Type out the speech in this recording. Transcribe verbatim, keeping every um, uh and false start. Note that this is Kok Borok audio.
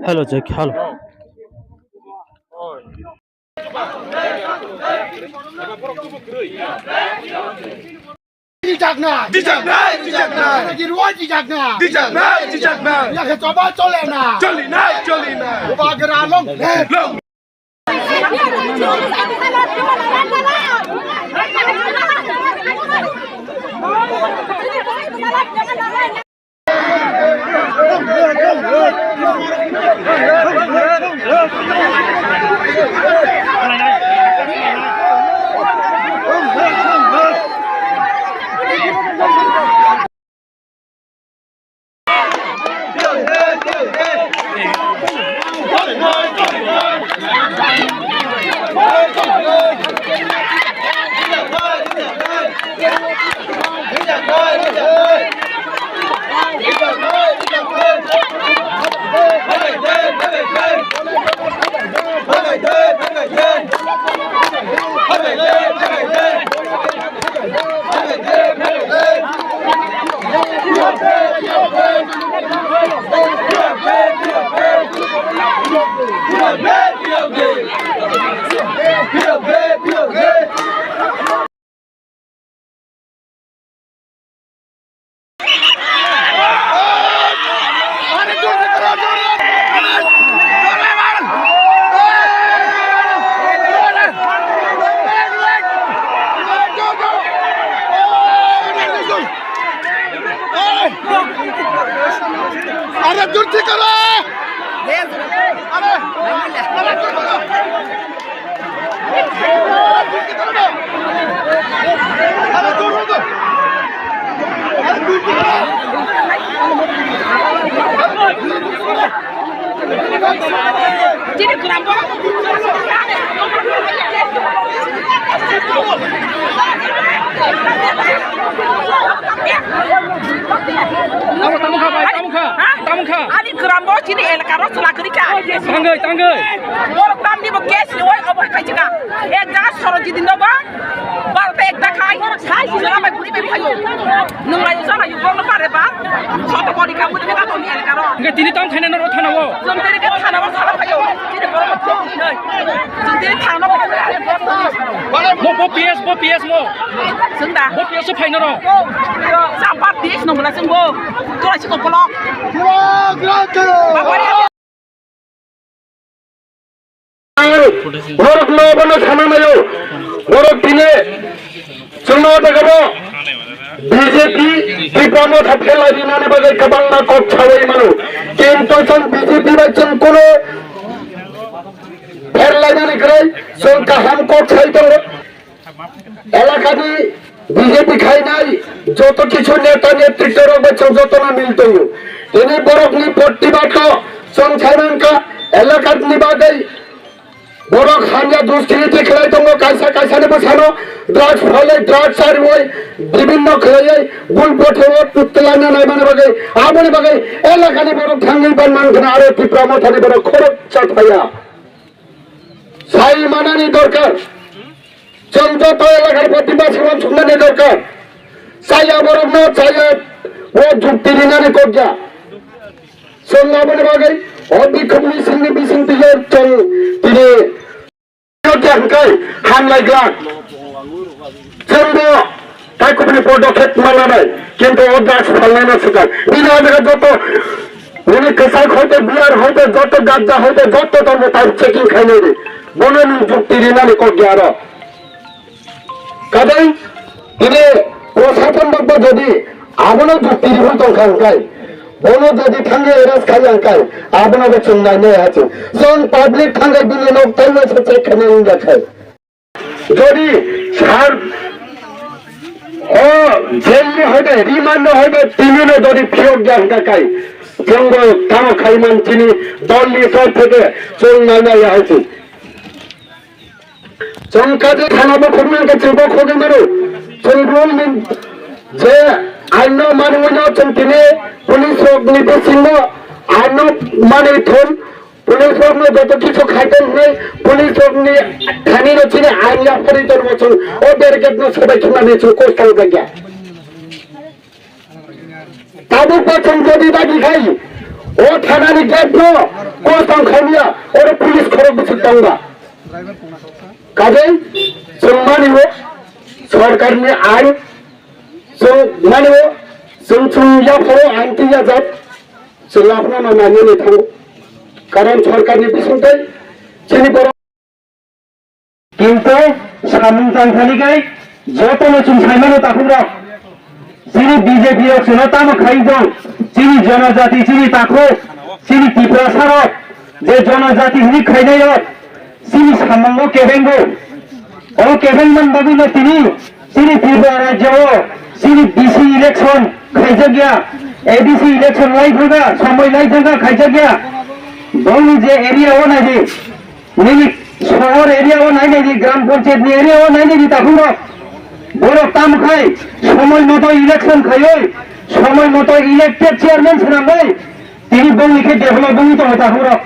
Hello, Jack. Hello. Dijaknai. Dijaknai, dijaknai. Rajirwa dijaknai. Dijaknai, dijaknai. Yakhe choba chole na. Choli nai, choli nai. Bubagra long live. Long. अरे दूर ठीक करो। अरे, अरे दूर करो। Tamo, tamo kha, bai, tamo kha, ha? Tamo kha. Ani gram bo chini elaka ro chwla kwrwi kha. Tangwi, tangwi. Borok tamni bo case ni wai obo khai chika. Ek jaga Sorojit no ba. Baro te ekta khai. Sai si jora bai guri bai phayo. Nung lai jora yu borno pare ba. Soto bori ka buri ka toni elaka ro. Enggak, tini tang khaina no ro thana o. Jom tini ka thana o sala phayo. Tini borok ko nai. Jom tini thana o. Mo, bo P S, bo P S mo. Sunda. Bo P S o phaina ro. Sampa dis no mula sungbo. Tora si ko kolok. Borok no bono sana nayo. Borok tini chwngno jaga bo B J P Tipra Motha phelai rinani bagwi kwbangma kok sawi mano. Kintu chwng B J P bai chwng kuno pherlainani kwrwi chwng kaham kok sai tongo. Elakani B J P khainai joto kichu neta netritwa rok bai chwng jotono mil tongo. Tini borokni protibad no chwng sai mankha, elakani bagwi borok hamya duskriti khlai tongo, kaisa kaisani bwsano drugs phalwi, drugs chariwi, bibinno khlaiwi gul botheo twlangna naimani bagwi, aboni bagwi elakani borok thangwi ban mankha aro Tipra Mothani borok khorok chathaya. Sai manani dorkar. Chwng joto elakar protibad saman suknani dorkar. Chaya borokno chaya o jukti rinani kokya. Chwng aboni bagwi o bikhobni singni bising twiyo chwng tini hwnkhe hamlai glak. Chwngbo tai kubuni podokhep mananai, kintu o drugs phalnaino swkang. Bini o jaga joto nini kwchak hoite, beer hoite, joto ganja hoite, joto tongo tai checking khainai di. Bono nwng jukti rinani kokya aro. Kadai, tini proshason rokbo jodi abono jukti rwi tongkha hwnkhe, bono jodi thangwi arrest khaiya hwnkhe, abono bo chwng nainai ha chwng. Chwng public thangwi bini nok taino se check khainai wngya khe. Jodi sir o jail ni hoide, remand no hoide, tini no jodi phiyok ya hwnkhe kai, chwngbo tamo khaiman chini dol ni side theke chwng nainai ya hai chwng. Chwng kaje thana bo khogwi hwnkhe chwng bo khogwi mano. Chwng rule ni je aino manwi no chwng tini police rok ni bisingo aino manwi thum. Police rok no joto kichu khaitong hwnwi police rok ni thani no chini ain yapharwi tongo chwng o barricade no sobai khwnani chwng kok tang jakya. Tabuk bo chwng jodi dagi khai, Thanani gate no close tong khaimya, oro police khorok bwswk tongba. Kaje chwng mani o sorkarni ain, chwng mani o chwng chwng yaphoro ain twi yajak, chwng laphna no nani ni thango. Karon sorkarni bisingtwi chini borok Kintu samung tangthani kai jotono chwng saimano takhukrok. Chini B J P rok chwngno tamo khai jong. Chini jonojati, chini takhuk, chini Tiprasa rok je jonojati hini khainai rok chini samungo kebengo. O kebeng man bagwi no tini chini Tripura rajyo o chini D C election khaijak ya, A D C election lai thangkha, somoi lai thangkha khaijak ya. Boni je area o nai di. Nini sohor area o nai nai di, gram panchayat ni area o nai nai di takhuk rok. Borok tam khai, somoi moto election khaioi, somoi moto elected chairman swnambai, tini bongni khe develop wngwi tongo takhuk rok.